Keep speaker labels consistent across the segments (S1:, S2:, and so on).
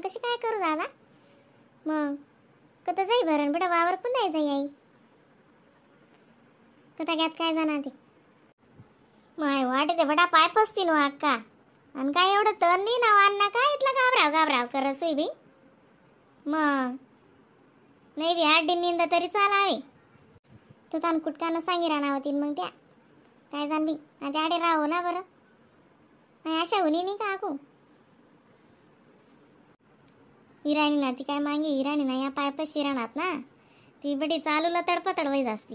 S1: कशी काय करू दादा? मग कत जाई भरण बेटा वावर पण नाही जाई आई कथा घ्यात काय जाणार ते माय वाटते बडा पाय पसती नो अक्का. आणि काय एवढं तण नाही ना अण्णा काय इथला घाबराव घाबराव करस बी. मग नाही बी 8 दिन निंदा तरी चालावे. तू तान कुटकानं सांगी राहणार होती मग त्या काय जाण बी आता आडे राहो ना बरं. अशा होणी नाही का आकू हिराणी ना ती काय मागे हिराणी ना या पायपाशी राहणार ना ती बडी चालूला तडपतड वैज असती.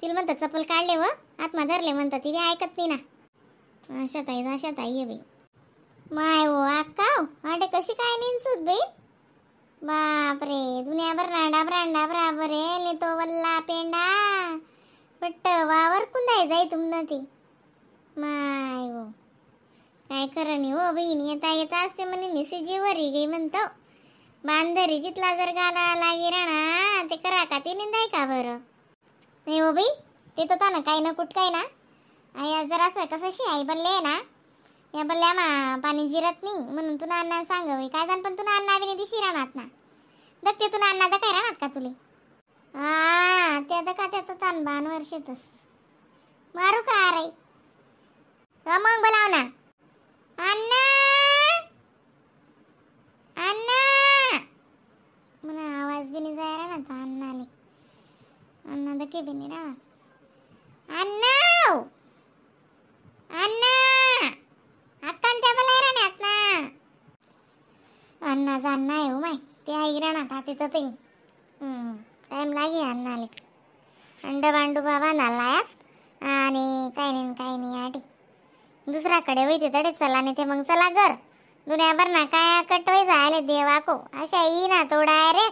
S1: तिला म्हणतात चप्पल काढले व आत्मा धरले म्हणतात ती बी ऐकत नाही ना. अशा ताई अशा ताई आहे बाई. माय हो अक्का आडे कशी काय निंसूत बाई. बापरे दुनियाभर रांडा ब्रांडा बराबर आहे तो वल्ला पेंडा पट्ट वावर कुंदाय जाई तुमनं ती. माय हो काय खरं नाही हो बहीण. येता येता असते म्हणे निसी जीवरी गई म्हणतो बांधरी जितला जर गाला लागी राणा ते करा का ते निंदाय का बरं नाही हो बाई. ते तर ना काही ना कुठ काय ना आई जर असं कसं शी आई बल्ले ना या बल्ल्या मा पाणी जिरत नाही म्हणून तुला अण्णा सांग काय जाण पण तुला अण्णा बी दिशी राहणार ना दगते तुला अण्णा तर काय राहणार का तुले. हा त्या तर का त्या तर तान बान वर्षेतच मारू का अरे मग बोलाव ना अण्णा अण्णा म्हणा आवाज बी नाही जाय ना तर अण्णाले अण्णा दके बी नाही राहत. अण्णा अण्णा अक्का त्या बोलाय राहणार ना अण्णा जाण आहे हो माय ते आई राहणार तिथं ते टाईम लागे अण्णाले अंड बांडू बाबा नालायात आणि काय नाही काय नाही आटी दुसराकडे वैते तडे चला नाही ते मग चला घर दुनियाभर ना काय कटवाय जायले देवाको अशा येई ना तोडा रे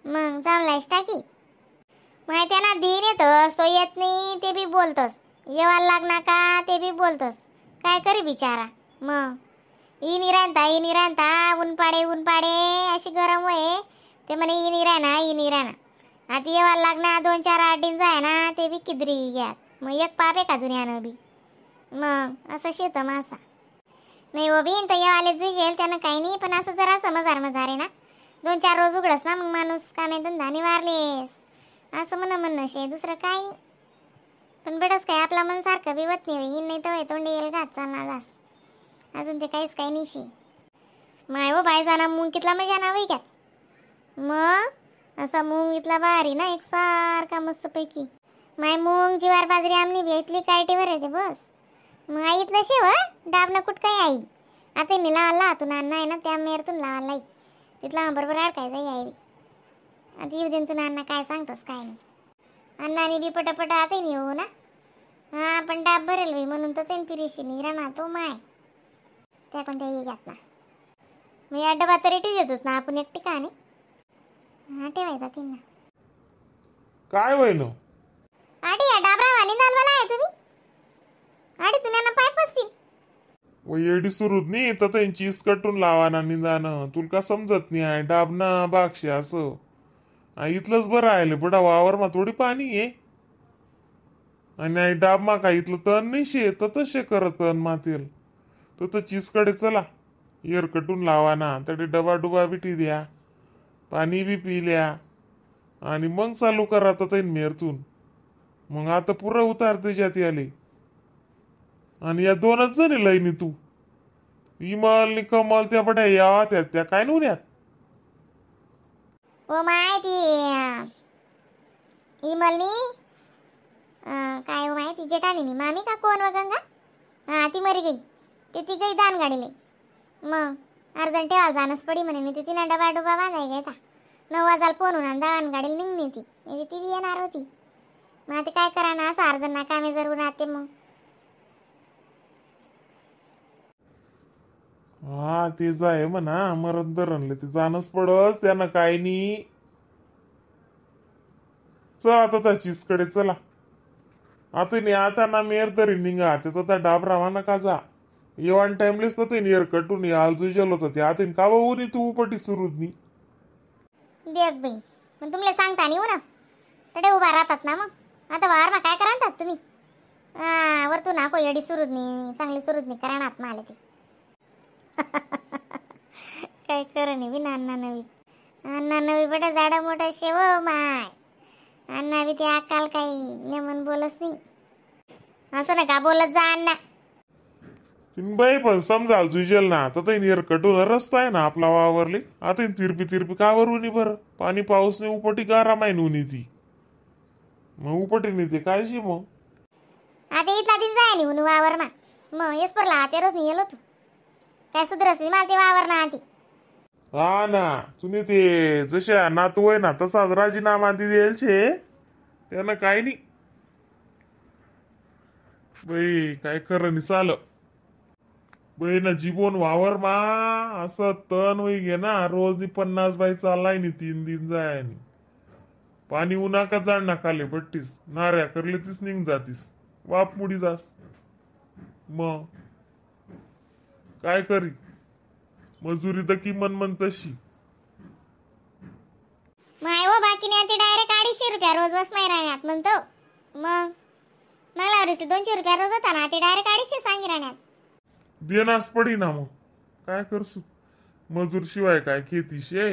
S1: मग चांगलाच टाकी माहिती ना दिन येतोस तो येत नाही ते बी बोलतोस येवायला लागणार का ते बी बोलतोस काय करी बिचारा. मग ई निरांता ई निरांता ऊन पाडे ऊन पाडे अशी गरम होय ते म्हणे ई निराना ई निराना आता येवायला लागणार 2-4 8 दिन जाय ना ते बी किदरी घ्यात मग एक पाप आहे का दुनियानं बी. मग असं शेत मासा नाही हो बीन तर येवाले जुजेल त्यानं काही नाही पण असं जरा समजार मजार आहे ना 2-4 रोज उघडस ना मग माणूस कामे धंदा निवारलेस असं म्हणा म्हणणं शे दुसरं काय नाही. पण बडंच काय आपला मन सारखं बिवत नाही येईन नाही तर तोंडी येईल घात चालणार जास अजून ते काहीच काही नाही शे. माय हो बाय जाणार मूंग कितला मजा ना वय घ्यात मग असा मूंग इथला भारी ना एक सारखा मस्तपैकी माय मूंग जीवार बाजरी आमनी बी इथली कायटीवर येते बस. मग आई इथलं शेव डाबनं कुठ काय आई आता मी लावायला तू नाना आहे ना त्या मेरतून लावायला आई तिथला बरोबर अडकायचा आई आता येऊ दे तू नाना काय सांगतोस काय नाही. अण्णाने बी पटापट आता नाही हो ना हा पण डाब भरेल बाई म्हणून तर त्यान पिरीशी नाही राहणार तो माय त्या पण त्या घ्यात ना मग या डबा तरी ठेवू देतोच ना आपण एक ठिकाणी हा ठेवायचा तीन ना.
S2: काय होईल
S1: आडी या डाबरावा निघालवाला आहे तुम्ही आडी तुला पाय पसतील
S2: व येडी सुरूत नाही तर त्यांची इसकटून लावा ना निदान तुला का समजत नाही आहे डाब ना बागशे असं इथलंच बरं आहे बडा वावर मा थोडी पाणी आहे आणि डाब मा का इथलं तण नाही शे तर तसे करत तण मातील तर तर चीजकडे चला एअरकटून लावा ना तरी डबा डुबा बिटी द्या पाणी बी पिल्या आणि मग चालू करा तर मेरतून मग आता पुरं उतारते जाती आले. आणि या दोनच जणी लईनी तू इमल नि कमल त्या पट्या या त्या त्या काय नव्हत्यात
S1: ओ my ती इमलनी काय हो माय ती जेठानी मामी का कोण व गंगा हा ती मरी गई ते ती गई दान गाडीले मग अर्जंट ठेवायला जाणंच पडी म्हणे मी ती तिनं डबा डुबा बांधाय घेता 9 वाजायला फोन होऊन दान गाडीला निघणी ती ती बी येणार होती. मग आता काय करा ना असं अर्जंट ना कामे जरूर राहते मग.
S2: हा ते जाय म्हणा मरण धरणले ते जाणच पडस त्यांना काय नाही. चल आता त्या चीजकडे चला आता नाही आता ना मेर तरी निघा ते तर डाब रावा नका जा येवान टाइमलेच तर ते नियर कटून याल जुजल होतं ते आता का भाऊ नाही तू उपटी सुरूत नाही
S1: देख बाई मग तुमले सांगता नाही हो ना तडे उभा राहतात ना मग आता वार मा काय करांतात तुम्ही वरतू नाको येडी सुरूत नाही चांगली सुरूत नाही करणार माले ते. काय खरं नाही बी ना अण्णा नवी अण्णा नवी बडा झाडं मोठा शेव माय अण्णा बी ते अक्काल काही नेमन बोलच नाही असं नका बोलत जा अण्णा.
S2: तीन बाई पण समजाल जुजेल ना आता तर नियर कटून रस्ता आहे ना आपला वावरले आता तिरपी तिरपी का वरून बरं पाणी पाऊस नाही उपटी गारा माहीन उनी ती मग उपटी नाही ते काय शी मग
S1: आता इथला दिन जाय नि उन वावर मा मग येस परला आतेरच नाही येलो तू काय सुधरस नाही मला ते वावर ना आती.
S2: हा ना तुम्ही ते जशा नातू आहे ना तसाच राजीनामा द्यायचे त्यानं काय नाही बाई काय खरं नाही चाल बाई ना जीवन वावर मा असं तण होई गे ना रोज 50 बाई चाललाय नी 3 दिन जाय नी पाणी उन्हा का जाण ना खाले बट्टीस नाऱ्या करले तीस निघ जातीस वाप मुडी जास मग काय करी मजुरी तर किमान मन तशी
S1: माय हो बाकी नाही ते डायरेक्ट 250 रुपया रोज बस माय राहण्यात म्हणतो मग मला वरती 200 रुपया रोज होता ना ते डायरेक्ट 250 सांगी राहण्यात
S2: देनास पडी ना मग काय करसू मजूर शिवाय काय खेती शे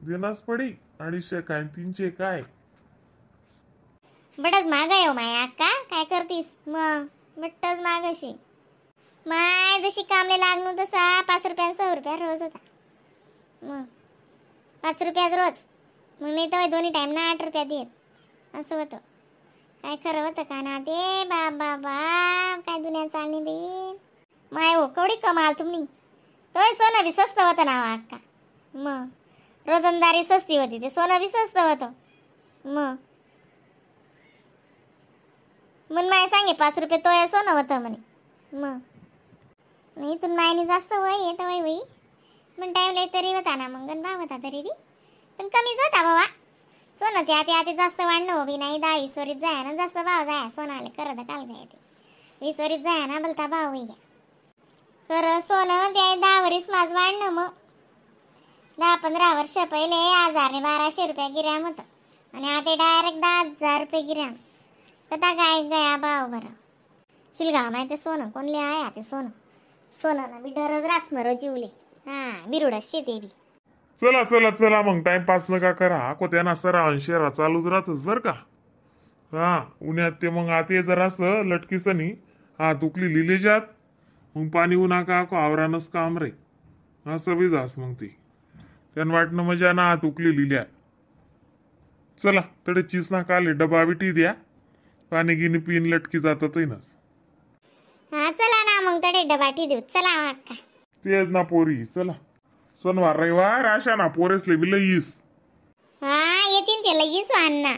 S2: देनास पडी 250 काय 300 काय
S1: बडच माग आहे हो माय अक्का काय करतीस मग बट्टच माग अशी माय जशी कामले लागणू तसा 5 रुपया 100 रुपया रोज होता मग 5 रुपयाच रोज मग नाही तर दोन्ही टाइम ना 8 रुपया देत असं होतं. काय खरं होतं का ना ते बाप बाप काय दुनिया चालणी बाई माय हो केवढी कमाल तुम्ही तोय सोनं बी स्वस्त होतं ना अक्का मग रोजंदारी सस्ती होती ते सोनं बी स्वस्त होतं मग म्हणून माय सांगे 5 रुपये तोय सोनं होतं म्हणे मग नाही इथून मायनी जास्त वय येतं वय होई पण टाईम तरी होता ना मग गण भाव होता तरी बी पण कमीच होता बाबा सोनं ते आता आता जास्त वाढणं हो बी नाही 10-20 वरीत जाय ना जास्त भाव जाय सोनाले करत काल काय ते 20 वरीत जाय ना बोलता भाव होई खरं सोनं ते 10 वरीस माझ वाढणं मग 10-15 वर्ष पहिले 1000 ने 1200 रुपया गिराम होतं आणि आता डायरेक्ट 10,000 रुपये गिराम कथा काय गया भाव बरं शिलगाव माहिती सोनं कोणले आहे आता सोनं सोनं ना बी डरच रास मरो जीवले हा बिरुडच शेते बी.
S2: चला चला चला मग टाइमपास नका करा आको त्यांना सराव शेरा चालूच राहतच बर का. हा उन्हात ते मग आता जरासं लटकीसनी हा तुकली लिहिले जात मग पाणी उन्हा का आको आवरानच काम रे असं बी जास मग ती त्यानं वाटणं मजा ना हात उकली लिहिल्या. चला तडे चीज ना काले डबा बिटी द्या पाणी गिनी पिन लटकी जातात नाच.
S1: हा चला ना मग तडे डबा टी देऊ चला अक्का.
S2: तेच ना पोरी चला शनिवार रविवार अशा ना पोरेसले बी लईस.
S1: हा येतीन ते लगेच अण्णा.